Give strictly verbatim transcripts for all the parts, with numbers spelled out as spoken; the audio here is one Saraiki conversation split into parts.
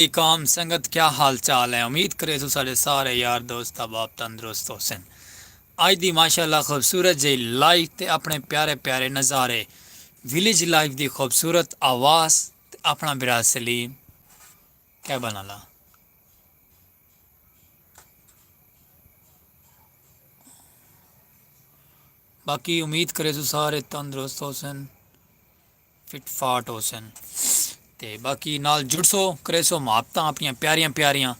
علیکم سنگت، کیا حال چال ہے؟ امید کریسوں ساݙے سارے یار دوست احباب تندرست ہوسن۔ اڄ دی ماشاءاللہ خوبصورت جئی لائیو تے اپݨے پیارے پیارے نظارے، ولیج لائیو دی خوبصورت آواز تے اپݨا بھرا سلیم کیبن والا۔ باقی امید کریسوں سارے تندرست ہوسن، فٹ فاٹ ہوسن۔ تے باقی نال جڑسو، کریسو محبتاں اپݨیاں پیاریاں پیاریاں،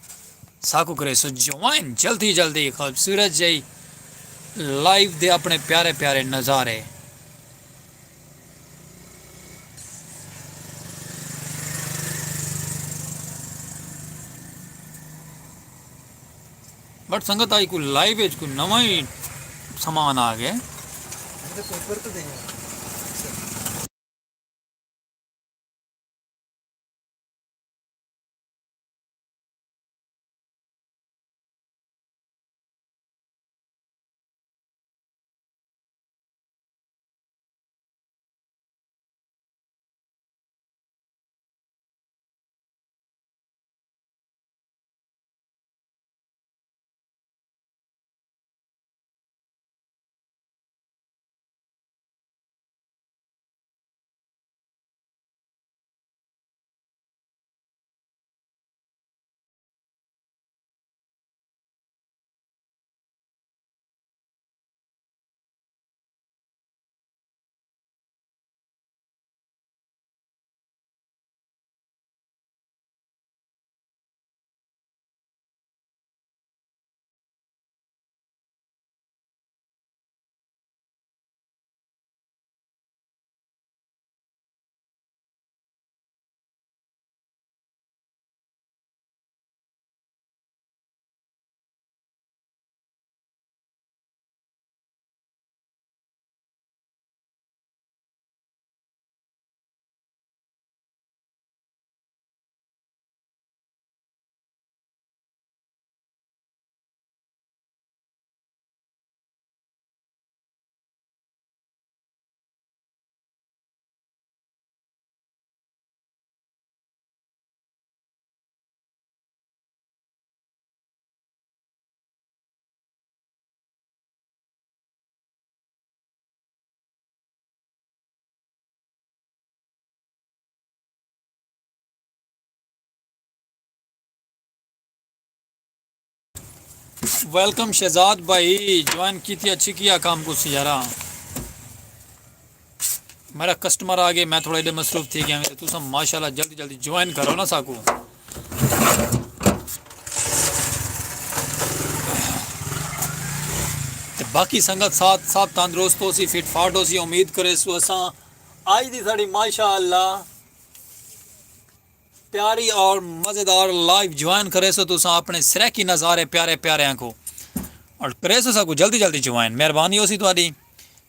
ساکوں کریسو جوائن جلدی جلدی۔ خوبصورت جئی لائیو دے اپݨے پیارے پیارے نظارے۔ بٹ سنگت، آئی کوئی لائیو وچ کوئی نواں ہی سامان آ ڳئے۔ ویلکم شہزاد بھائی، جوائن کیتی اچھی کیا کام کو سیارا۔ میرا کسٹمر آ گئے، میں تھوڑا ایڈے مصروف تھی گیا، تو سب ماشاءاللہ جلدی جلدی جوائن کرو نا ساکو۔ تے باقی سنگت ساتھ سب تندرست ہو سی، فٹ فاٹ ہو سی، امید کرے سو اساں آج دی ساڑی ماشاءاللہ پیاری اور مزیدار لائیو جوائن کریسو تساں اپنے سرائیکی نظارے پیارے پیارے آنکھو، اور کریسو ساکو جلدی جلدی جوائن، مہربانی ہوسی تہاڈی،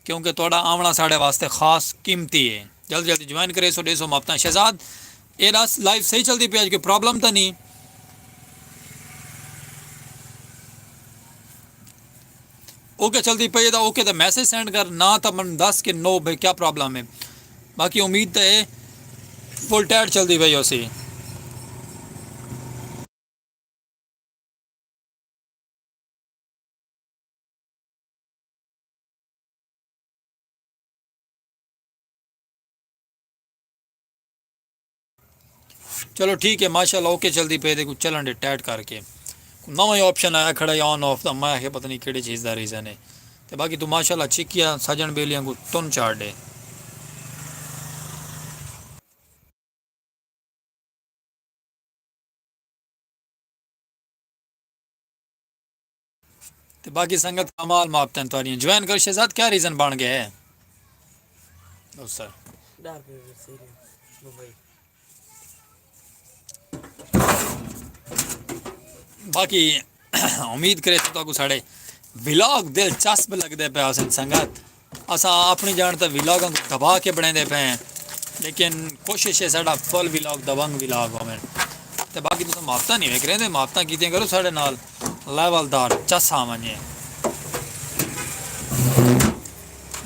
کیونکہ تہاڈا آونا ساڈے واسطے خاص قیمتی ہے۔ جلدی جلدی جوائن کریسو، ڈیسو محبتاں۔ شہزاد، اے دس لائیو صحیح چلدی پئی اج، کوئی پرابلم تاں نہیں؟ اوکے چلدی پئی ہے تاں اوکے تے میسج سینڈ کر، نہ تاں من دس کہ نو بھئی کیا پرابلم ہے۔ باقی امید تے ہے فل ٹائٹ چلدی پئی ہوسی۔ چلو ٹھیک ہے، ماشاءاللہ اوکے چلدی پئی تے کچھ چلن ڈے ٹائٹ کر کے۔ کوئی نواں ہی آپشن آیا کھڑا ہے آن آف دا، میں آکھیا پتہ نہیں کیڑے چیز دا ریزن ہے۔ تے باقی تو ماشاءاللہ چھکیا سجن بیلیاں کو تن چاڑ ڈے۔ تے باقی سنگت کمال محبتاں تہاڈیاں۔ جوائن کرو شہزاد، کیا ریزن بن گئے ہے؟ او سر۔ ڈار پہ سیریس دبئی۔ باقی امید کرے تو تہاکوں ساڈے ولاگ دلچسپ لگدے پئے ہوسن سنگت۔ اساں اپݨی جاݨ تاں ولاگاں کوں دبا کے بݨیندے پئے ہیں، لیکن کوشش ہے ساݙا فل ولاگ دبنگ ولاگ ہوون۔ تے باقی تساں محبتاں نہیں وکھ رہندے، محبتاں کیتیاں کرو ساݙے نال، لیول دار چس آ ونڄے۔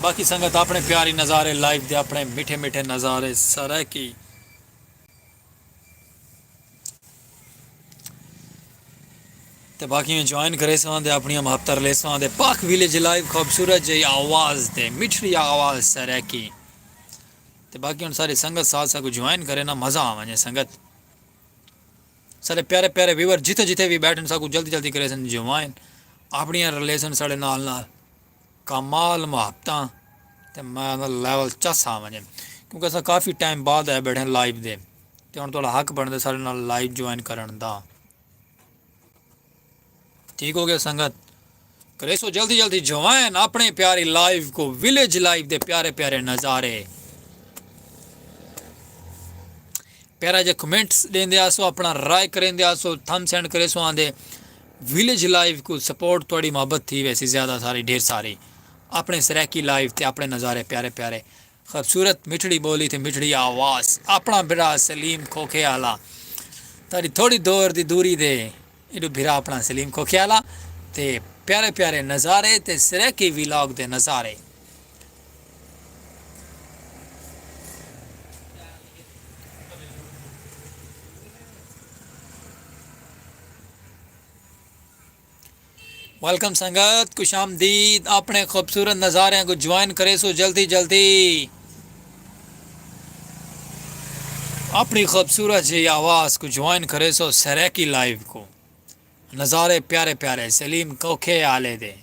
باقی سنگت اپݨے پیاری نظارے لائیو دے، اپݨے میٹھے میٹھے نظارے سرائیکی۔ تے باقی میں جوائن کریساں تے اپݨیاں محبتاں رلیساں تے پاک ویلیج لائیو خوبصورت جئی آواز تے مٹھڑی آواز سرائیکی۔ تے باقی ہݨ ساری سنگت ساتھ ساکوں جوائن کرے نا، مزہ آ ونڄے سنگت۔ سارے پیارے پیارے ویور جتھے جتھے وی ٻیٹھن، ساکوں جلدی جلدی کریسن جوائن، اپݨیاں رلیسن ساݙے نال نال۔ کمال محبتاں تے میں آہدا لیول چس آ ونڄے، کیونکہ اساں کافی ٹائم بعد آئے ٻیٹھے لائیو دے۔ تے ہݨ تہاݙا حق بݨدے ساݙے نال لائیو جوائن کرݨ دا۔ ٹھیک ہو ڳیا سنگت؟ کریسو جلدی جلدی جوائن اپݨے پیاری لائیو کوں، ویلیج لائیو دے پیارے پیارے نظارے۔ پیارا جے کمنٹس ݙیندے آسو، اپݨا رائے کریندے آسو، تھم سینڈ کریسو آندے۔ ویلیج لائیو کوں سپورٹ تہاݙی محبت تھی ویسی زیادہ ساری، ڈھیر ساری۔ اپݨے سرائیکی لائیو تے اپݨے نظارے پیارے پیارے۔ خوبصورت مٹھڑی ٻولی تے مٹھڑی آواز، اپݨا بھرا سلیم کھوکھے آلا۔ تہاݙی تھوڑی دور دی دوری دے ایݙو بھرا اپݨا سلیم کھوکھے آلا تے پیارے پیارے نظارے تے سرائیکی ولاگ دے نظارے۔ ویلکم سنگت، خوش آمدید۔ اپݨے خوبصورت نظاریاں کوں جوائن کریسو جلدی جلدی۔ اپݨی خوبصورت جئی آواز کوں جوائن کریسو سرائیکی لائیو کوں۔ نظارے پیارے پیارے سلیم کھوکھے آلے دے۔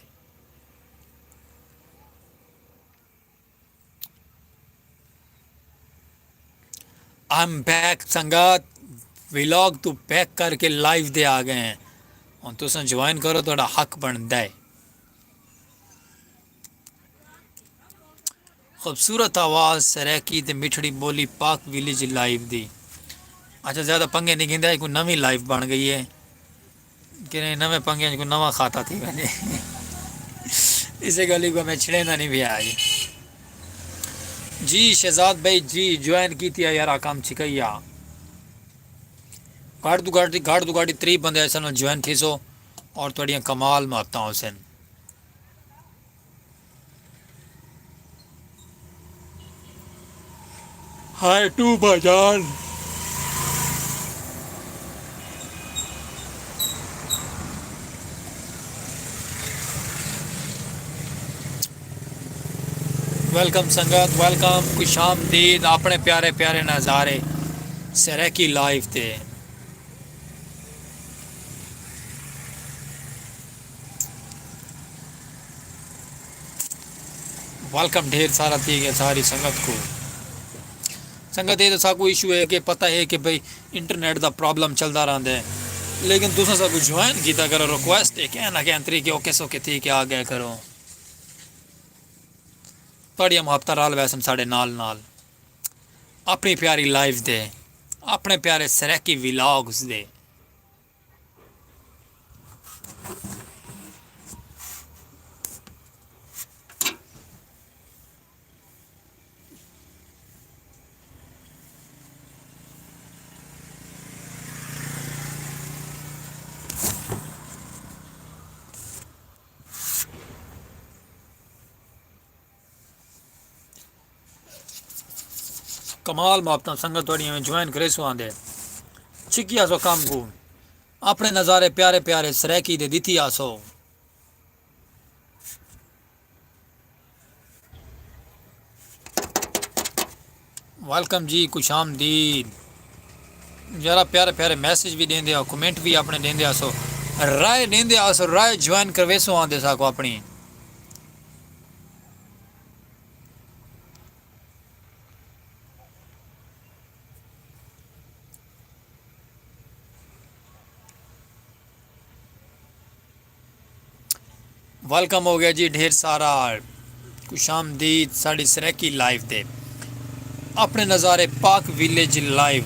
آئی ایم بیک سنگت، ولاگ توں بیک کر کے لائیو دے آ ڳئے ہیں۔ ہݨ تساں جوائن کرو، تہاݙا حق بݨدا ہے۔ خوبصورت آواز سرائیکی تے مٹھڑی ٻولی پاک ویلیج لائیو دی۔ اچھا، زیادہ پنگے نہیں گھندا، کوئی نویں لائیو بݨ ڳئی ہے۔ کہیں نویں پنگیاں کوں نواں خاطہ تھی ونڄے۔ اسے ڳالھی کوں میں چھڑیندا نہیں پیا جی۔ جی شہزاد بھائی جی، جوائن کیتی آ یارا، کم چھکئی آ۔ گھٹ توں گھٹ، گھٹ توں گھٹ تریہہ بندے ایسے نال جوائن تھیسو اور تہاݙیاں کمال محبتاں ہوسن۔ ہائے ٹو بھائی جان۔ ویلکم سنگت، ویلکم، خوش آمدید۔ اپݨے پیارے پیارے نظارے سرائیکی لائیو تے۔ ویلکم ڈھیر سارا تھی ڳیا ساری سنگت کوں۔ سنگت، اے تاں ساکوں ایشو ہے کہ پتہ ہے کہ بھئی انٹرنیٹ دا پرابلم چلدا رہندا ہے، لیکن تساں ساکوں جوائن کیتا کرو، ریکویسٹ ہے، کہیں نہ کہیں طریقے اوکھے سوکھے تھی کے آ ڳئے کرو۔ تہاݙیاں محبتاں رل ویسن ساݙے نال نال اپݨی پیاری لائیو دے، اپݨے پیارے سرائیکی ولاگز دے۔ کمال محبتاں سنگت تہاݙیاں میں جوائن کریسو آندے۔ چھکی آسو کم کوں۔ اپݨے نظارے پیارے پیارے سرائیکی دے ݙتی آسو۔ ویلکم جی، خوش آمدید۔ یارا پیارے پیارے میسج وی ݙیندے ہو، کمنٹ وی اپݨے ݙیندے آسو، رائے ݙیندے آسو، رائے جوائن کرویسو آندے ساکوں اپݨی۔ ویلکم ہو ڳیا جی ڈھیر سارا۔ خوش آمدید ساݙی سرائیکی لائیو تے۔ اپݨے نظارے پاک ویلیج لائیو۔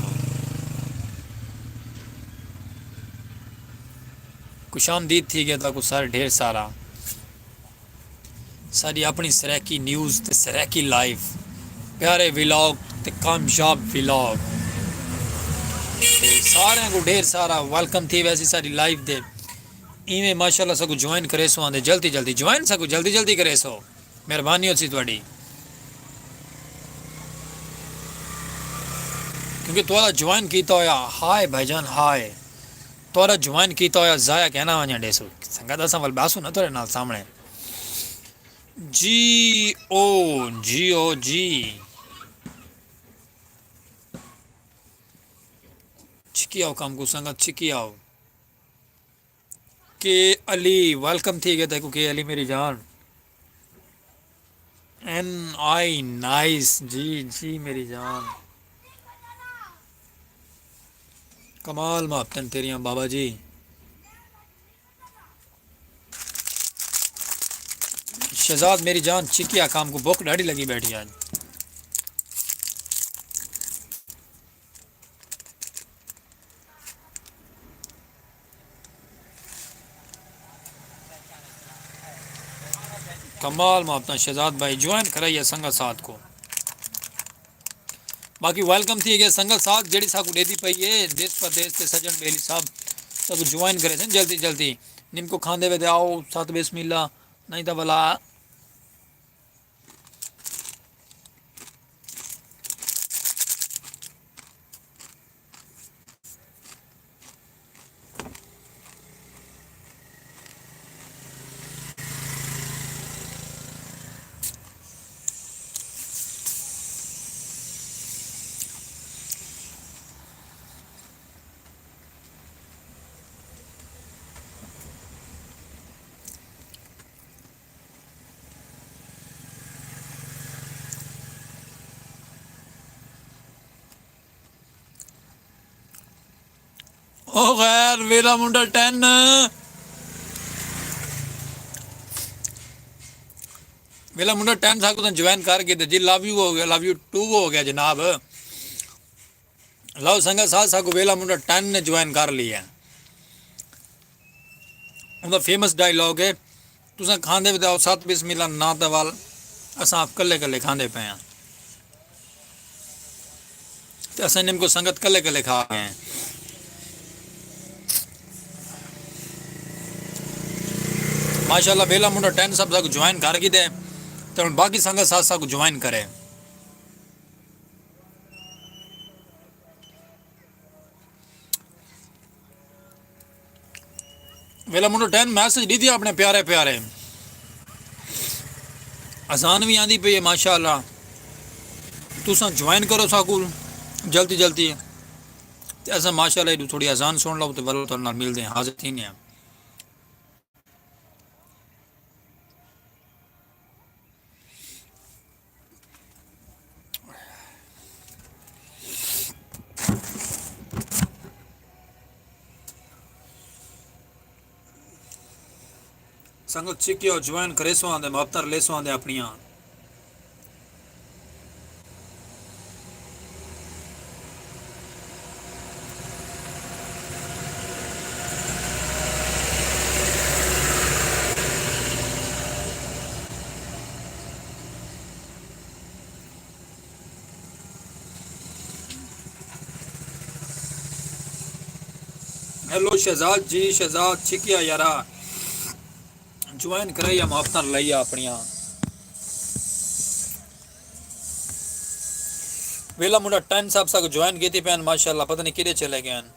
خوش آمدید تھی ڳیا تہاکوں سارے ڈھیر سارا۔ ساݙی اپݨی سرائیکی نیوز تے سرائیکی لائیو، پیارے ولاگ تے کامیاب ولاگ۔ تے سارے کوں ڈھیر سارا ویلکم تھی ویسی ساݙی لائیو دے۔ ایویں ماشاءاللہ ساکوں جوائن کریسو آندے، جلدی جلدی جوائن ساکوں جلدی جلدی کریسو، مہربانی ہوسی تہاݙی۔ کیونکہ تہاݙا جوائن کیتا ہویا، ہائے بھائی جان ہائے۔ تہاݙا جوائن کیتا ہویا ضائع کینا ونڄݨ ݙیسوں۔ سنگت اساں ول ٻہسوں نہ تہاݙے نال سامݨے۔ جی او، جی او جی۔ چھکی آؤ کم کوں سنگت، چھکی آؤ۔ کے علی، ویلکم تھی ڳئے تیکوں کے علی میری جان۔ این آئی نائس، جی جی میری جان۔ کمال محبتاں تیریاں بابا جی۔ شہزاد میری جان، چھکی آ کم کوں، بھک ݙاڈھی لڳی ٻیٹھی اڄ۔ کمال محبتاں شہزاد بھائی، جوائن کرائی ہے سنگت ساتھ کوں۔ باقی ویلکم تھی ڳئے سنگت ساتھ جیڑھی ساکوں ݙیندی پئی ہے دیس پردیس تے سجݨ ٻیلی صاحب، ساکوں جوائن کریسن جلدی جلدی۔ نمکو کھاندے وے تے آؤ ساتھ بسم اللہ، نہیں تاں ولا۔ او خیر، ویلا منڈا ٹین۔ ویلا منڈا ٹین ساکوں تاں جوائن کر گھدے جی، لو یو ہو گیا، لو یو ٹو ہو گیا جناب۔ لو سنگت ساتھ ساکوں ویلا منڈا ٹین نے جوائن کر لیا۔ اوندا فیمس ڈائیلاگ ہے، تساں کھاندے وے تے آؤ ست بسم اللہ نہ تے ول اساں آپ کلے کلے کھاندے پئے ہاں۔ تے اساں نمکو سنگت کلے کلے کھا ڳئے ہیں۔ ماشاءاللہ، ویلا منڈا ٹین سب ساکوں جوائن کر گھدے، تے ہݨ باقی سنگت ساتھ ساکوں جوائن کرے۔ ویلا منڈو ٹین میسج ݙیتی اپݨے پیارے پیارے۔ اذان وی آندی پئی ہے ماشاءاللہ۔ تساں جوائن کرو ساکوں جلدی جلدی۔ تے اساں ماشاءاللہ ایݙو تھوڑی اذان سُݨ لو تے ول تہاݙے نال ملدے ہیں، حاضر تھیندے ہیں۔ سنگت چکیو جوائن کریسو آندے، ماپتر لیسو آندے اپنیاں۔ ہیلو شہزاد جی، شہزاد چھکیا یارا، جوائن کرائی آ، ماپتر لئی آ اپنیاں۔ ویلا منڈا ٹین صاحب ساکوں جوائن کیتی پین، ماشاءاللہ، پتہ نہیں کیڑے چلے گئے ہیں۔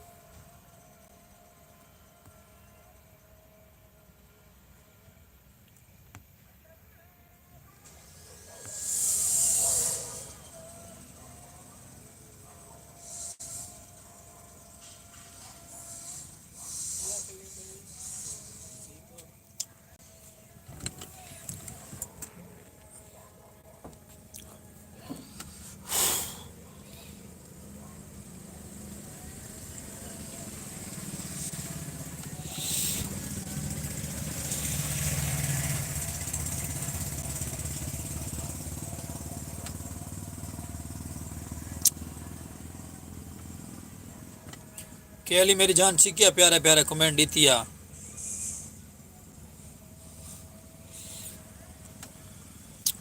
کے علی میری جان چھکیا پیارے پیارے کمنٹ ݙتی آ۔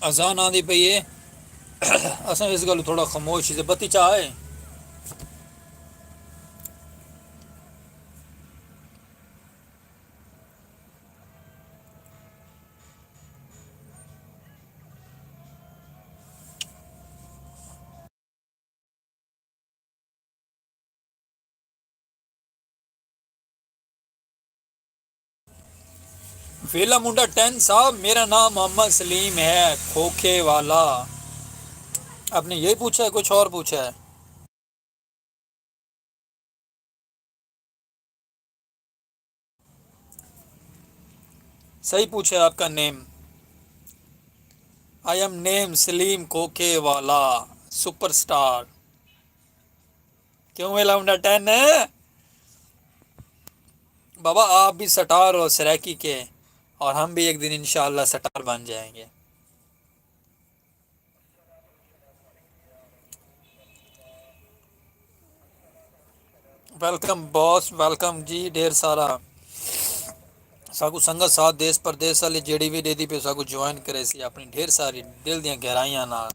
اذان آندی پئی ہے، اساں اس گالوں تھوڑا خاموش ہی تے بتی چا ہے۔ ویلا منڈا ٹین صاحب، میرا نام محمد سلیم ہے، کھوکھے والا۔ آپ نے یہی پوچھا ہے، کچھ اور پوچھا ہے؟ صحیح پوچھا ہے آپ کا نیم۔ آئی ایم نیم سلیم کھوکھے والا، سپر سٹار۔ کیوں ویلا منڈا ٹین؟ بابا، آپ بھی سٹار ہو سرائیکی کے، اور ہم بھی ایک دن انشاءاللہ سٹار بن جائیں گے۔ ویلکم باس، ویلکم جی، ڈھیر سارا۔ ساکو سنگت ساتھ دیس پردیس والے جیڑی بھی دے دی پہ ساکو جوائن کرے سی اپنی ڈھیر ساری دل دیاں گہرائیاں نال۔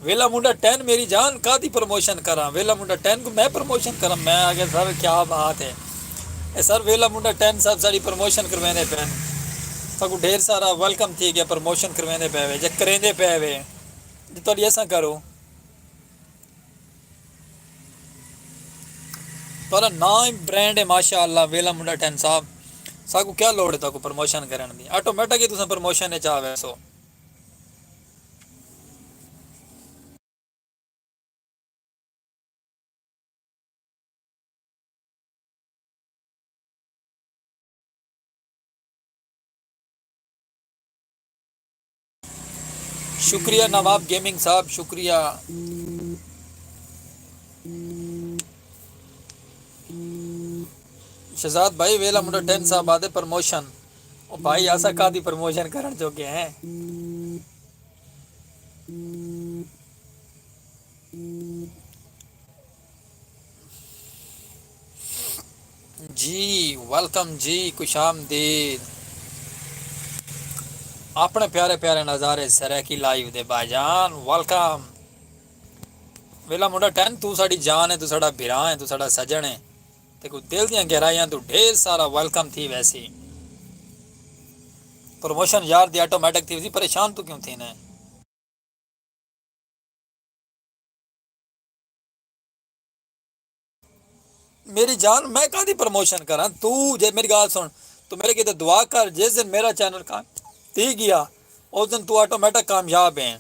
ویلا منڈا ٹین میری جان، کادی پروموشن کراں؟ ویلا منڈا ٹین کو میں پروموشن کراں؟ میں آگے سر کیا بات ہے۔ اے سر، ویلا منڈا ٹین صاحب ساری پروموشن کرویندے پین۔ ساکو ڈھیر سارا ویلکم تھی گیا، پروموشن کرویندے پے وے جے کریندے پے وے۔ جے تہاڈی اساں کرو۔ تہاڈا نام ہی برانڈ ہے ماشاءاللہ ویلا منڈا ٹین صاحب۔ ساکو کیا لوڑ ہے تہاکو پروموشن کرن دی؟ آٹومیٹک ہی تساں پروموشن وچ آ ویسو۔ شکریہ نواب گیمنگ صاحب، شکریہ۔ شہزاد بھائی، ویلا منڈا ٹین صاحب آدھے پروموشن۔ او بھائی، اساں کادی پروموشن کرن چکے ہیں؟ جی ویلکم جی، خوش آمدید۔ اپنے پیارے پیارے نظارے سرائیکی لائیو دے بھائی جان، ویلکم۔ ویلا منڈا ٹین، تو ساڈی جان ہے، تو ساڈا بھرا ہے، تو ساڈا سجن ہے۔ تے کوئی دل دیاں گہرائیاں تو ڈھیر سارا ویلکم تھی ویسی۔ پروموشن یار دی آٹومیٹک تھی ویسی، پریشان تو کیوں تھی نے؟ میری جان، میں کادی پروموشن کراں؟ تو جے میری گال سن، تو میرے کیتے دعا کر، جس دن میرا چینل کا تھی گیا، اس دن تو آٹومیٹک کامیاب ہیں۔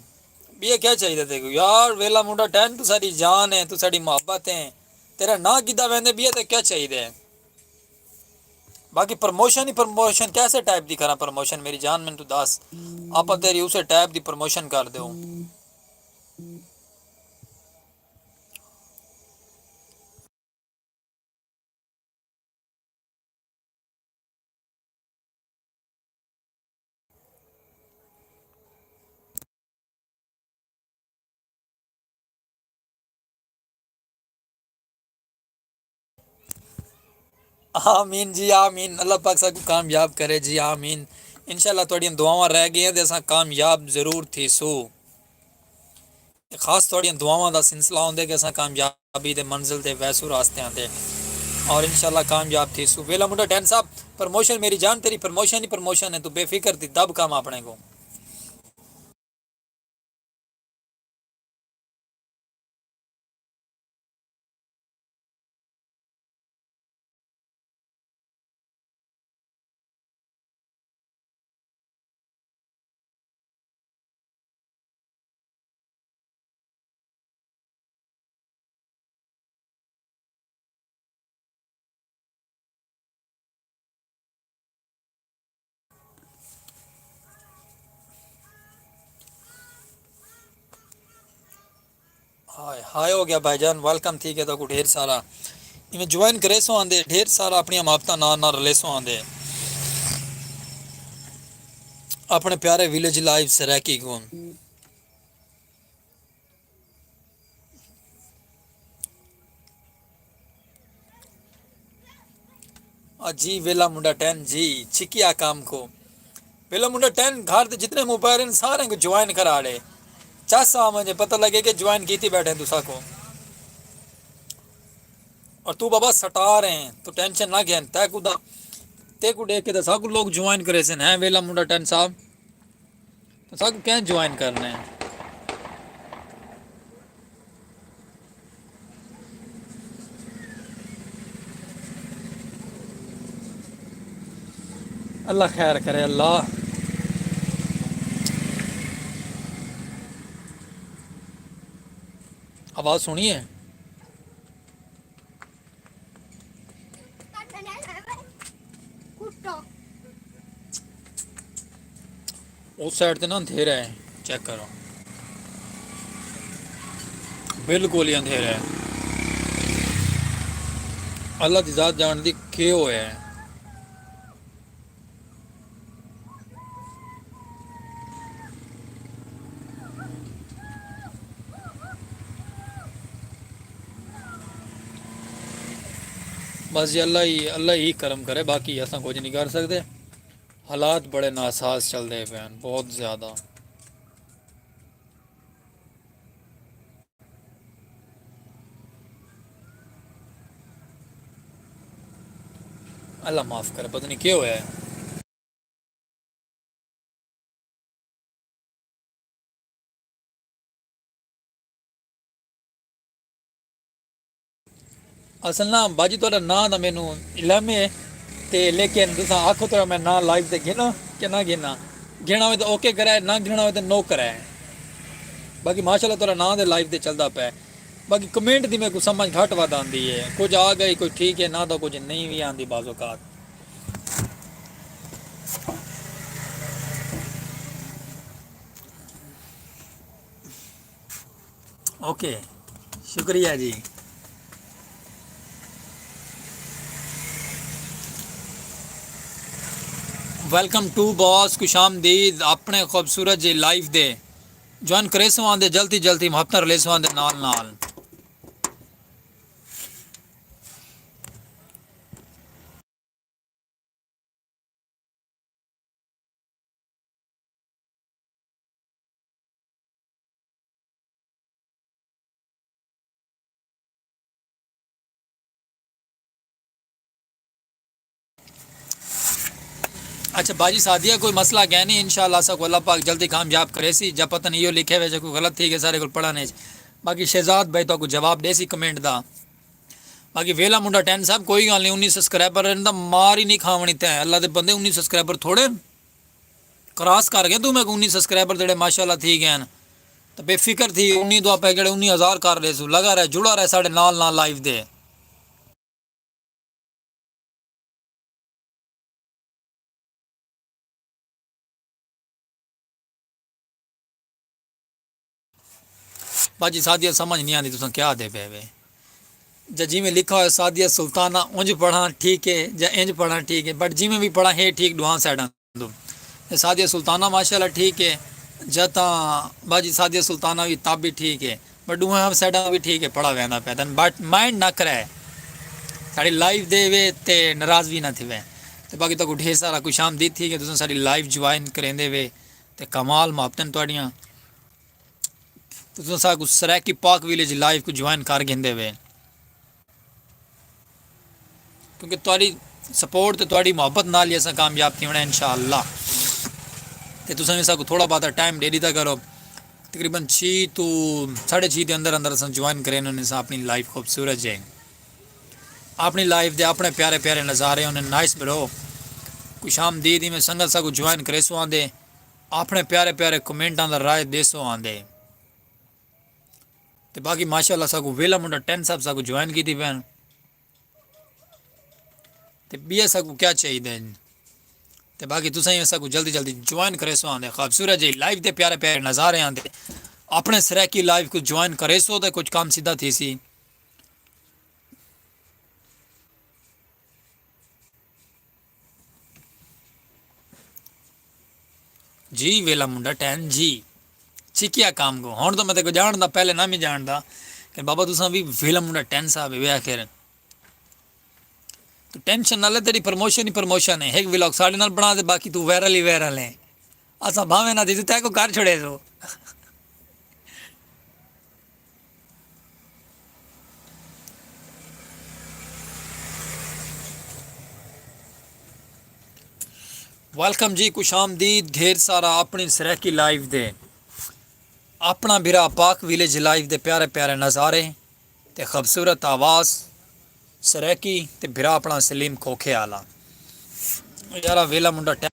بیا کیا چاہیے تیرے کو یار؟ ویلا منڈا ٹین، تو ساری جان ہے، تو ساری محبت ہے، تیرا نہ کیتا ویندے بیا تے کیا چاہیے؟ باقی پروموشن ہی پروموشن، کیسے ٹائپ دی کراں پروموشن؟ میری جان، مینوں تو دس، آپاں تیری اسے ٹائپ دی پروموشن کر دیو۔ آمین جی آمین، اللہ پاک ساکو کامیاب کرے جی آمین۔ انشاءاللہ تہاڈیاں دعاواں رہ گئیاں تے اساں کامیاب ضرور تھیسو۔ خاص تہاڈیاں دعاواں دا سلسلہ ہوندے کہ اساں کامیابی دے منزل تے ویسو راستے آندے، اور انشاءاللہ کامیاب تھیسو۔ ویلا منڈا ٹین صاحب، پروموشن میری جان، تیری پروموشن ہی پروموشن ہے، تو بے فکر تھی دب کم اپنے کو۔ ہائے ہائے ہو گیا بھائی جان، ویلکم تھی گیا تہاکوں ڈھیر سارا۔ ایویں جوائن کریسو آندے، ڈھیر سارا اپنیاں محبتاں نال نال رلیسو آندے۔ اپنے پیارے ویلیج لائیو سرائیکی کوں۔ آ جی ویلا منڈا ٹین جی، چھکیا کام کو۔ ویلا منڈا ٹین گھر دے جتنے موبائل ہیں سارے کو جوائن کرا لے۔ چس آ ونجے پتہ لگے کہ جوائن کیتی بیٹھے ہیں تساں کو۔ اور تو بابا سٹار ہیں، تو ٹینشن نہ گھن، تے کو دا، تے کو دیکھ کے تے ساکو لوگ جوائن کرے سن، ہیں ویلا منڈا ٹین صاحب؟ تو ساکو کہیں جوائن کرنے ہیں؟ اللہ خیر کرے اللہ۔ آواز سنی ہے؟ اس سائیڈ تے نا اندھیرا ہے، چیک کرو، بالکل ہی اندھیرا ہے۔ اللہ دی ذات جان دی کیوں ہے۔ بس جی، اللہ ہی اللہ ہی کرم کرے، باقی اساں کچھ نہیں کر سکتے۔ حالات بڑے ناساز چلدے پئے ہن، بہت زیادہ۔ اللہ معاف کرے، پتہ نہیں کیا ہویا ہے۔ اصل نا باجی تہاڈا ناں دا مینوں علم ہے، تے لیکن تساں آکھو تہاڈا میں ناں لائیو تے گھناں کہ نہ گھناں؟ گھننا ہوئے تے اوکے کرائے، نہ گھننا ہوئے تے نو کرائے۔ باقی ماشاءاللہ تہاڈا ناں تے لائیو تے چلدا پئے۔ باقی کمنٹ دی میکوں سمجھ گھٹ ودھ آندی ہے، کچھ آ گئی، کچھ ٹھیک ہے، نہ تاں کچھ نہیں وی آندی بعض اوقات۔ اوکے، شکریہ جی۔ ویلکم ٹو باس، خوش آمدید۔ اپنے خوبصورت جے لائیو دے جوائن کریسوں آندے جلدی جلدی، محبتاں رلیسوں آندے نال نال۔ اچھا باجی سعدیہ، کوئی مسئلہ کائنی، انشاءاللہ اساکوں اللہ پاک جلدی کامیاب کریسی۔ جا پتہ نہیں ایہو لکھے وے جا کوئی غلط تھی گئے ساڈے کول پڑھن اچ۔ باقی شہزاد بھائی تہاکوں جواب ڈیسی کمنٹ دا۔ باقی ویلا منڈا ٹین صاحب، کوئی گالھ نی، انی سبسکرائبر رہن دا مار ہی نی کھاوݨی تیں۔ اللہ دے بندے، انی سبسکرائبر تھوڑے ہن؟ کراس کر گئے توں میکوں انی سبسکرائبر جیڑھے ماشاءاللہ تھی گئے ہن۔ تاں بے فکر تھی، انی دو آپے جیڑھے انی ہزار کر ڈیسوں۔ لگا رہ، جڑا رہ ساڈے نال نال لائیو دے۔ باجی سعدیہ سمجھ نہیں آندی تساں کیا آہدے پئے وے۔ جا جیویں لکھا ہوئے سعدیہ سلطانہ، اونج پڑھاں ٹھیک ہے، جا انج پڑھاں ٹھیک ہے، بٹ جیویں وی پڑھاں ہے ٹھیک ڈوہاں سائیڈاں توں۔ تے سعدیہ سلطانہ ماشاءاللہ ٹھیک ہے، جا تاں باجی سعدیہ سلطانہ وی تب وی ٹھیک ہے، بٹ ڈوہاں سائیڈاں وی ٹھیک ہے، پڑھا ویندا پیا تن، بٹ مائنڈ نہ کرے۔ ساڈی لائیو دے وے تے ناراض وی نہ تھیوے۔ تے باقی تہاکوں ڈھیر سارا خوش آمدید تھی کہ تساں ساڈی لائیو جوائن کریندے وے تے کمال محبتاں تہاڈیاں۔ تساں ساکوں سرائیکی پاک ویلیج لائیو کوں جوائن کر گھندے وے۔ کیونکہ تہاڈی سپورٹ تے تہاڈی محبت نال ہی اساں کامیاب تھیوݨا ہے انشاءاللہ۔ تے تساں وی ساکوں تھوڑا بہت ٹائم ڈے ڈیتا کرو۔ تقریباً چھی توں ساڈھے چھی دے اندر اندر اساں جوائن کریندے ہوندے ساں اپنی لائیو خوبصورت جے۔ اپنی لائیو دے اپنے پیارے پیارے نظارے ہوندے، نائس برو۔ خوش آمدید، ایویں سنگت ساکوں جوائن کریسو آندے۔ اپنے پیارے پیارے کمنٹاں دا رائے ڈیسو آندے۔ تے باقی ماشاءاللہ ساکوں ویلا منڈا ٹین صاحب ساکوں جوائن کیتی پئے ہن۔ تے ٻیا ساکوں کیا چاہیدا ہے؟ تے باقی تساں ہی ساکوں جلدی جلدی جوائن کریسو آندے۔ خوبصورت جی لائیو دے پیارے پیارے نظارے آندے۔ اپنے سرائیکی لائیو کوں جوائن کریسو تے کچھ کم سیدھا تھیسی۔ جی ویلا منڈا ٹین جی، چکیا کام کو۔ ہن تاں میں تیکوں ڄاݨدا، پہلے نہ میں ڄاݨدا کہ بابا تساں وی ویلا منڈا ٹین صاحب ہے۔ وے آخر تو ٹینشن نہ لے، تیری پروموشن ہی پروموشن ہے۔ ہک ولاگ ساڈے نال بݨا تے باقی تو وائرل ہی وائرل ہے۔ اساں بھاویں نہ تھی تو تیکوں کر چھڑے سو۔ ویلکم جی، خوش آمدید۔ ڈھیر سارا اپݨی سرائیکی لائیو دے، اپݨا بھرا پاک ویلیج لائیو دے پیارے پیارے نظارے تے خوبصورت آواز سرائیکی تے بھرا اپݨا سلیم کھوکھے آلا۔ یارا ویلا منڈا ٹائم۔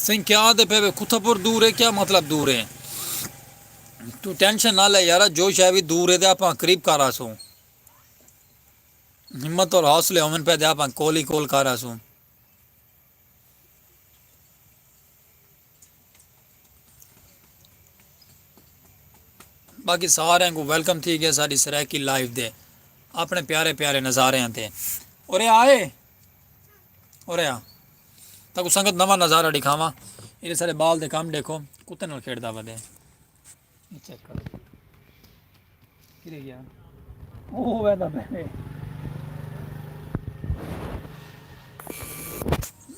سائیں کیا آدھے پے وے؟ کتھا پور دور ہے؟ کیا مطلب دور ہے؟ تو ٹینشن نہ لے یارا، جو شے بھی دور ہے تے آپاں قریب کر آسوں۔ ہمت اور حوصلے ہوون پے تے آپاں کول ہی کول کر آسوں۔ باقی سارے کو ویلکم تھی گیا ساری سرائیکی لائف دے اپنے پیارے پیارے نظارے ہیں تے۔ اور یہ آئے، اور یہ تاکو سنگت نواں نظارہ دکھاواں۔ یہ سارے بال دے کام دیکھو، کتے نال کھیڑدا ودے۔ یہ چیک کرو۔ کدھر گیا؟ اوہ ویندا پئے۔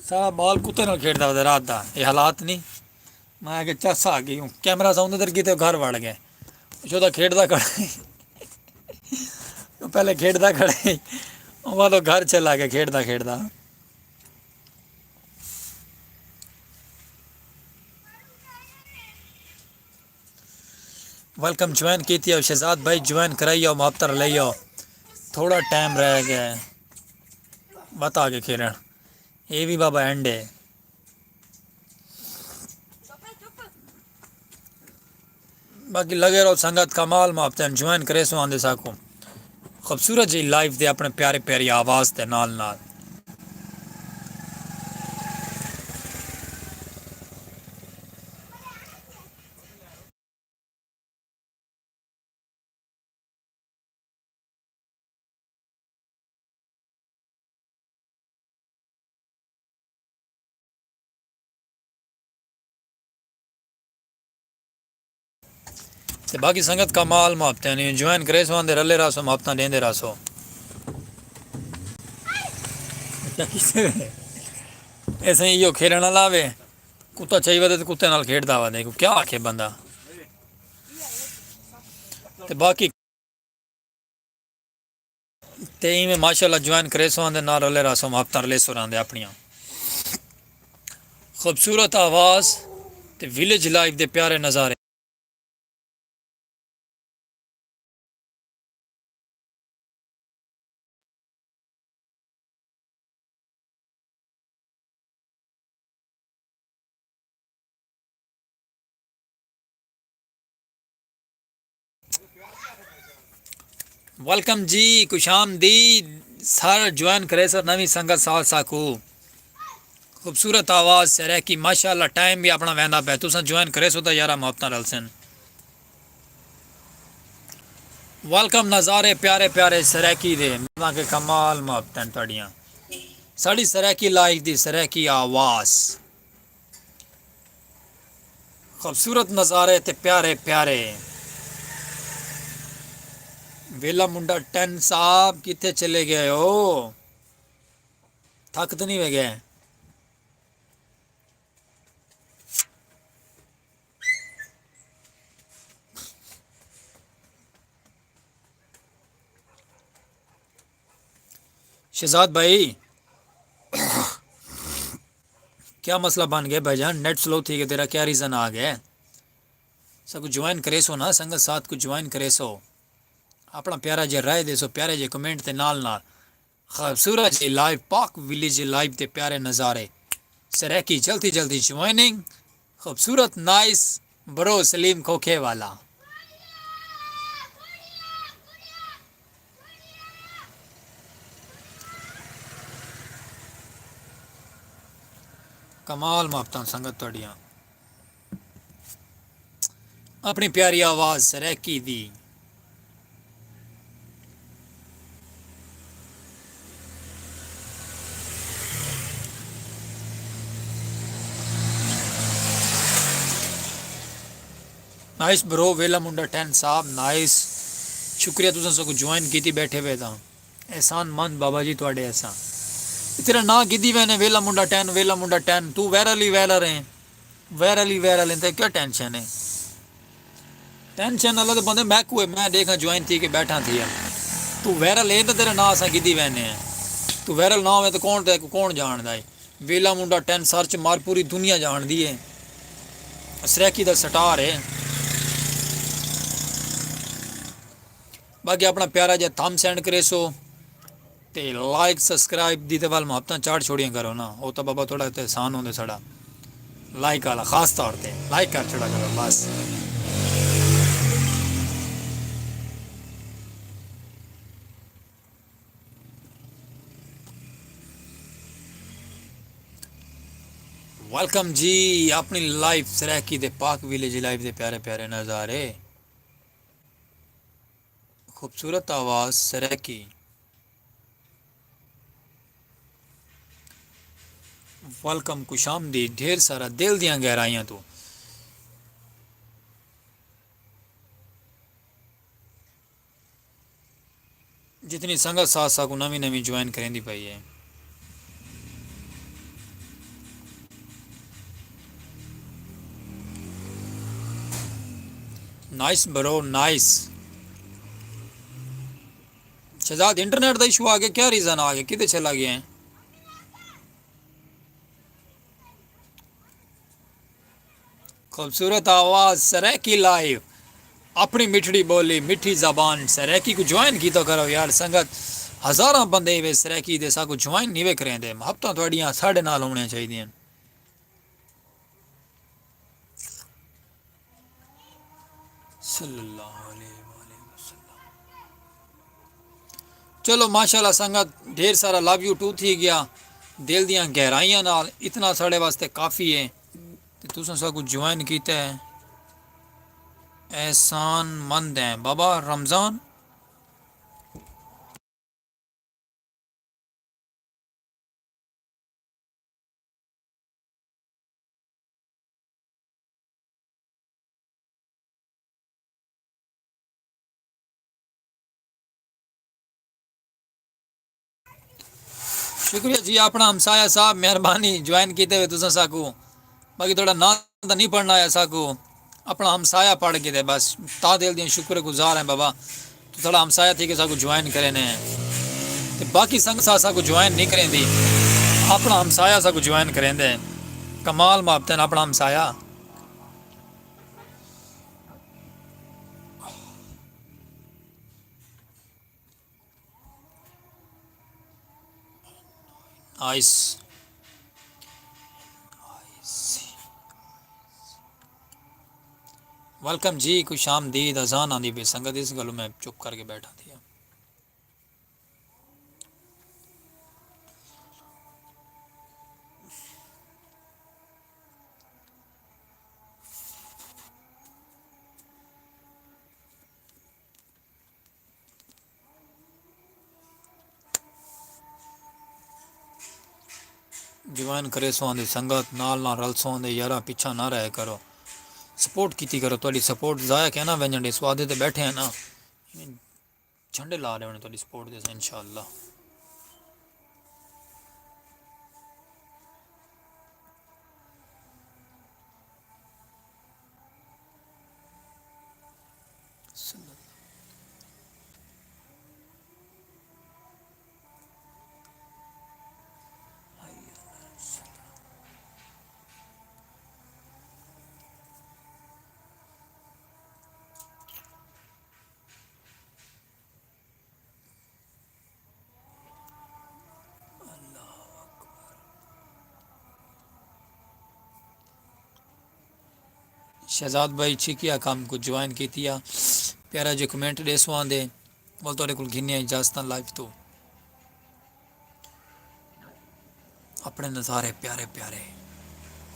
سارا بال کتے نال کھیڈدا ودے رات دا۔ یہ حالات نہیں۔ میں کہ چس آ گئی ہوں۔ کیمرہ ساؤنڈ ادھر کیتے گھر وڑ گئے۔ جو دا کھیڈدا کھڑے۔ پہلے کھیڈدا کھڑے۔ وہ تو گھر چلا گیا کھیڈدا کھیڈدا۔ ویلکم جوائن کیتی ہے شہزاد بھائی، جوائن کرائی آؤ، محبت لئی آؤ، تھوڑا ٹائم رہ گیا ہے، وت آ کے کھیلن۔ اے وی بابا اینڈ ہے۔ باقی لگے رہو سنگت، کمال محبت ہیں، جوائن کرے سو آندے ساکو۔ خوبصورت جی لائف دے اپنے پیارے پیاری آواز دے نال نال۔ تے باقی سنگت کمال محبتیں نے جوائن کرے سو آندے رلے راسو محبتاں ڈیندے راسو۔ ایسے ہی یو کھیلنا لاوے۔ کتا چاہیے ودے تے کتے نال کھیڈدا ودے، کو کیا آکھے بندہ۔ تے باقی تے ایویں ماشاءاللہ جوائن کریسو آندے نال رلے راسو، محبتاں رلیسو راندے اپنیاں۔ خوبصورت آواز تے ویلیج لائف دے پیارے نظارے۔ ویلکم جی، خوش آمدید سر، جوائن کرے سر نویں سنگت سال ساکو۔ خوبصورت آواز سرائیکی، ماشاءاللہ، ٹائم بھی اپنا ویندا پے، تساں جوائن کرے سو تاں یارا محبتاں رلسن۔ ویلکم نظارے پیارے پیارے سرائیکی دے، مزاں کے کمال محبتاں تہاڈیاں۔ ساڈی سرائیکی لائف دی سرائیکی آواز۔ خوبصورت نظارے تے پیارے پیارے۔ ویلا منڈا ٹین صاحب کتھے چلے گئے ہو؟ تھک تے نہیں وے گئے؟ شہزاد بھائی، کیا مسئلہ بن گیا بھائی جان؟ نیٹ سلو تھی گیا، تیرا کیا ریزن آ گیا؟ سب کو جوائن کرے سو نا، سنگت ساتھ کو جوائن کرے سو، اپنا پیارا جے رائے دے سو، پیارے جے کمنٹ تے نال نال۔ خوبصورت جی لائیو، پاک ویلیج لائیو تے پیارے نظارے۔ سرائیکی جلدی جلدی جوائننگ۔ خوبصورت نائس برو سلیم کھوکھے والا۔ کمال محبتاں سنگت تہاڈیاں۔ اپݨی پیاری آواز سرائیکی دی۔ نائس برو، ویلا منڈا ٹین صاحب، نائس۔ شکریہ تساں ساکوں جوائن کیتی بیٹھے وے تاں۔ احسان مند بابا جی تہاݙے اساں۔ اے تیرا ناں گھدی ویندے، ویلا منڈا ٹین، ویلا منڈا ٹین، توں وائرل ہی وائرل ہیں۔ وائرل ہی وائرل ہیں، تے کیا ٹینشن ہے؟ ٹینشن اللہ دے بندے، میں کوئے میں ݙیکھاں جوائن تھی کے ٻیٹھاں تھی آں۔ توں وائرل ہے تاں تیرا ناں اساں گھدی ویندے ہیں۔ توں وائرل نہ ہوویں تاں کون تیکوں کون ڄاݨدا ہے؟ ویلا منڈا ٹین سرچ مار، پوری دنیا ڄاݨدی ہے۔ سرائیکی دا سٹار ہے۔ باقی اپݨا پیارا جیہا تھم سینڈ کریسو۔ تے لائک سبسکرائب دی تے ول محبتاں چاڑ چھوڑیاں کرو نا، او تاں بابا تھوڑا تے احسان ہوندے ساڑا۔ لائک والا خاص طور تے لائک کر چھوڑا کرو بس۔ ویلکم جی اپݨی لائف سرائیکی دے، پاک ویلیج لائف دے پیارے پیارے نظارے۔ خوبصورت آواز سرائیکی۔ ویلکم، خوش آمدید، ڈھیر سارا دل دیاں گہرائیاں توں۔ جتنی سنگت ساتھ ساکوں نویں نویں جوائن کریندی پئی ہے۔ نائس برو، نائس۔ شہزاد، انٹرنیٹ دا ایشو آ گیا، کیا ریزن آ گیا، کدھر چلا گیا ہے؟ خوبصورت آواز سرائیکی لائیو، اپݨی مٹھڑی ٻولی، مٹھی زبان سرائیکی کوں جوائن کیتا کرو یار سنگت۔ ہزاراں بندے وے سرائیکی دے ساکوں جوائن نہیں وے کریندے۔ محبتاں تہاݙیاں ساݙے نال ہوݨیاں چاہیدیاں۔ صلی اللہ علیہ وآلہ وسلم۔ چلو ماشاءاللہ سنگت، ڈھیر سارا لو یو ٹو تھی گیا، دل دیاں گہرائیاں نال اتنا ساڑے واسطے کافی ہے۔ تے تساں ساکوں جوائن کیتا ہے، احسان مند ہیں بابا رمضان۔ شکریہ جی اپنا ہمسایہ صاحب، مہربانی جوائن کیتے ہوئے تساں ساکو۔ باقی تہاڈا ناں تاں نہیں پڑھنا آیا ساکو، اپنا ہمسایہ پڑھ کے تے بس۔ تہہ دل دیاں شکر گزار ہیں بابا، تساں ساڈا ہمسایہ تھی کے ساکو جوائن کرینے ہیں۔ تے باقی سنگت سا ساکو جوائن نہیں کریندی، اپنا ہمسایہ ساکو جوائن کریندے۔ کمال محبت ہے نا اپنا ہمسایہ۔ آئس۔ ویلکم جی، خوش آمدید۔ اذان آندی پئی سنگت، اس گلوں میں چپ کر کے بیٹھا تھی۔ جوائن کریسوں آندی سنگت، نال نال رلسوں آندے یاراں، پچھاں نہ رہے کرو، سپورٹ کیتی کرو، تہاڈی سپورٹ ضائع کینا ونجن ڈیسو، آدھے تے بیٹھے ہیں نا، جھنڈے لا ڈیونے تہاڈی سپورٹ دے انشاءاللہ۔ شہزاد بھائی چھکیا کم کو جوائن کیتی آ، پیارا جو کمنٹ ڈیسو آندے۔ ول تہاڈے کول گھنیاں اجازتاں لائیو توں۔ اپنے نظارے پیارے پیارے،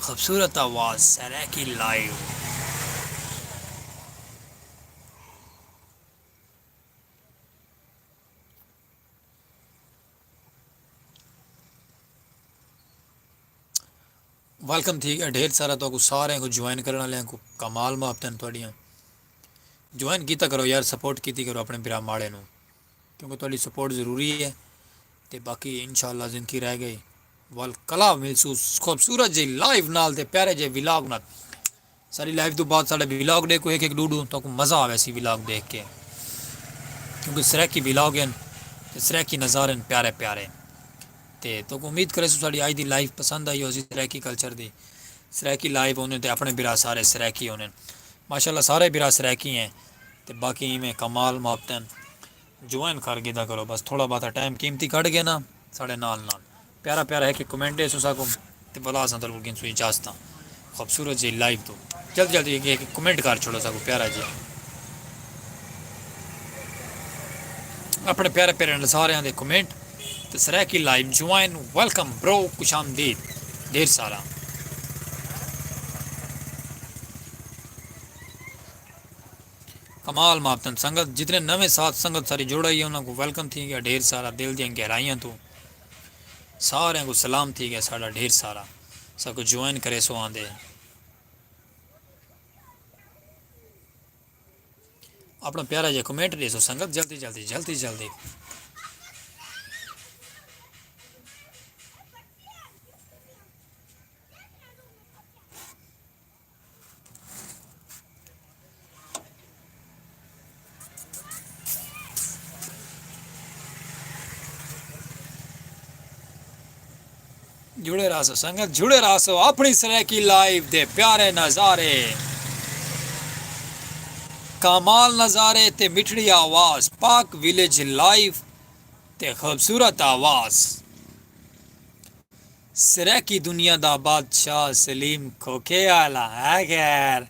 خوبصورت آواز سرائیکی لائیو۔ ویلکم تھی گیا ڈھیر سارا، تہاکوں سارے کوں جوائن کرݨ والے کوں کمال محبتاں تہاڈیاں۔ جوائن کیتا کرو یار، سپورٹ کیتی کرو اپنے بھرا ماڑے نوں، کیونکہ تہاڈی سپورٹ ضروری ہے۔ تے باقی انشاءاللہ زندگی رہ گئی، ول کلا ملسوں خوبصورت جی لائیو نال تے پیارے جے ولاگ نال۔ ساری لائف تو بعد سارے ولاگ ڈے کو ایک ایک ڈو ڈو تو کو مزہ آوے سی ولاگ دیکھ کے، کیونکہ سریکی ولاگ ہیں تے سریکی نظارے ہیں پیارے پیارے۔ تے تو کو امید کرے سو ساری آج دی لائف پسند آئی ہو سی سریکی کلچر دی۔ سریکی لائف ہونے تے اپنے برا سارے سریکی ہونے، ماشاءاللہ سارے برا سریکی ہیں۔ تے باقی میں کمال محبتن جوائن کر گھدا کرو، بس تھوڑا بہت ٹائم قیمتی کٹ گیا نا ساڑے نال نال۔ پیارا پیارا ہے کہ کمنٹ دے سو ساکو، تے بلا اساں تلو گن سو اجازتاں۔ خوبصورت جی لائیو تو جلد جلد ایک کمنٹ کر چھوڑو ساکو پیارا جی۔ اپنے پیارے پیارے سارے دے کمنٹ تے سرائیکی لائیو جوائن۔ ویلکم برو، خوش آمدید ڈھیر سارا۔ کمال محبتن سنگت، جتنے نویں ساتھ سنگت ساری جوڑ آئی ہے، انہاں کو ویلکم تھی گیا ڈھیر سارا، دل دیاں گہرائیاں تو سارے کو سلام تھی گیا ساڑا ڈھیر سارا۔ سب کو جوائن کرے سو آندے۔ اپنا پیارا جا کمنٹ دے سو سنگت، جلدی جلدی جلدی جلدی۔ جڑے رہسو سنگت، جڑے رہسو اپنی سرائیکی لائیو دے پیارے نظارے، کمال نظارے تے مٹھڑی آواز، پاک ویلیج لائیو تے خوبصورت آواز۔ سرائیکی دنیا دا بادشاہ سلیم کھوکھے آلا ہے خیر۔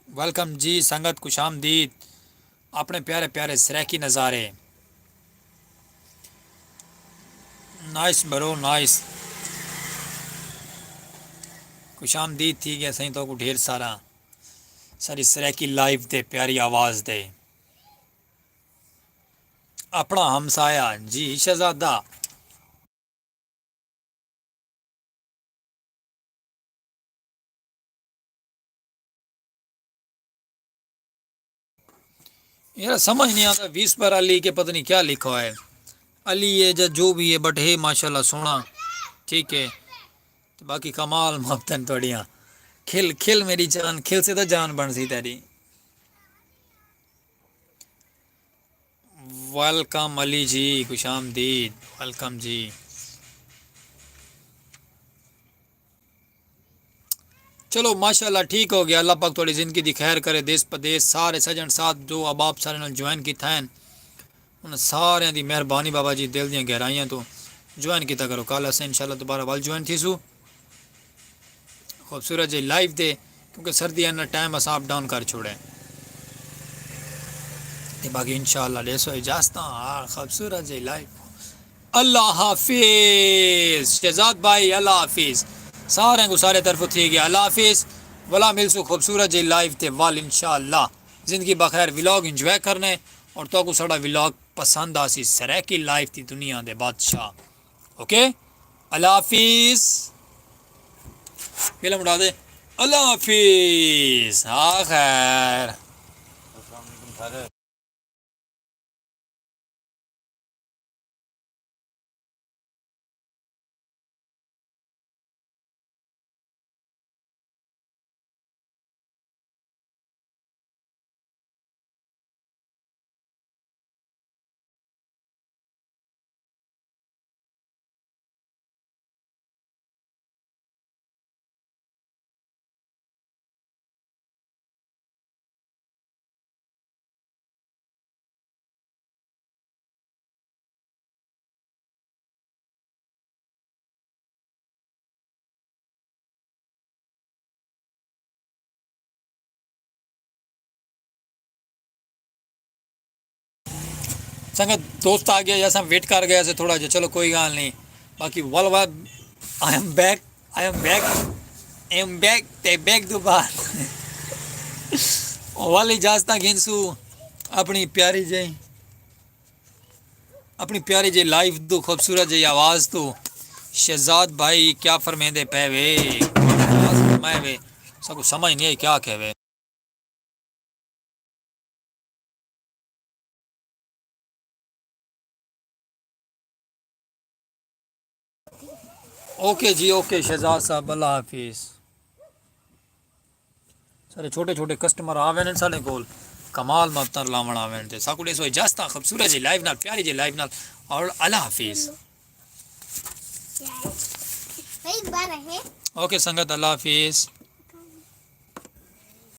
ویلکم جی سنگت، خوش آمدید۔ اپنے پیارے پیارے سرائیکی نظارے۔ نائس برو، نائس۔ خوش آمدید تھی گیا سائیں تو کو ڈھیر سارا۔ ساری سرائیکی لائیو دے پیاری آواز دے۔ اپنا ہمسایہ جی شہزادہ۔ یار سمجھ نہیں آتا، ویسپر علی کے پتہ نہیں کیا لکھا ہے۔ علی ہے یا جو بھی ہے، بٹ ہے ماشاءاللہ سونا۔ ٹھیک ہے۔ تے باقی کمال محبتن تہاڈیاں۔ کھل، کھل میری جان، کھل سے تاں جان بن سی تیری۔ ویلکم علی جی، خوش آمدید، ویلکم جی۔ چلو ماشاءاللہ ٹھیک ہو گیا، اللہ پاک تہاڈی زندگی دی خیر کرے، دیس پردیس سارے سجن ساتھ جو احباب سارے نال جوائن کیتا ہیں، انہاں سارے دی مہربانی بابا جی، دل دیاں گہرائیاں تو جوائن کیتا کرو، کل اساں انشاءاللہ دوبارہ ول جوائن تھیسو۔ خوبصورت جی لائیو دے، کیونکہ سردی ہے نا، ٹائم اساں اپ ڈاؤن کر چھوڑے۔ تے باقی انشاءاللہ ڈیسو اجازتاں۔ ہاں، خوبصورت جی لائیو۔ اللہ حافظ شہزاد بھائی، اللہ حافظ۔ سارے کو سارے طرف تھی گیا اللہ حافظ۔ ولا ملسو خوبصورت جی لائیو تے ول انشاءاللہ۔ زندگی بخیر، ولاگ انجوائے کرنے اور تو کو ساڑا ولاگ پسند آسی سرائیکی لائیو دی دنیا دے بادشاہ۔ اوکے، اللہ حافظ۔ فلم اڑا دے۔ اللہ حافظ، آ خیر۔ سنگت دوست آ گیا، اساں ویٹ کر گیا سے تھوڑا جہا، چلو کوئی گال نہیں۔ باقی ول ول، I am back, I am back, I am back تے بیک دوبار۔ والی اجازتاں گھنسو اپنی پیاری جئی، اپنی پیاری جئی لائف تو، خوبصورت جئی آواز تو۔ شہزاد بھائی کیا فرمیندے پے وے؟ فرمائے وے، ساکو سمجھ نہیں آئی کیا کہے وے۔ اوکے جی، اوکے شہزاد صاحب، اللہ حافظ۔ سارے چھوٹے چھوٹے کسٹمر آ ویندے ساڈے کول، کمال ماتر لاون آ ویندے تے ساکو ڈیسو اجازت۔ خوبصورت جی لائیو نال، پیاری جی لائیو نال، اور اللہ حافظ۔ اوکے سنگت، اللہ حافظ۔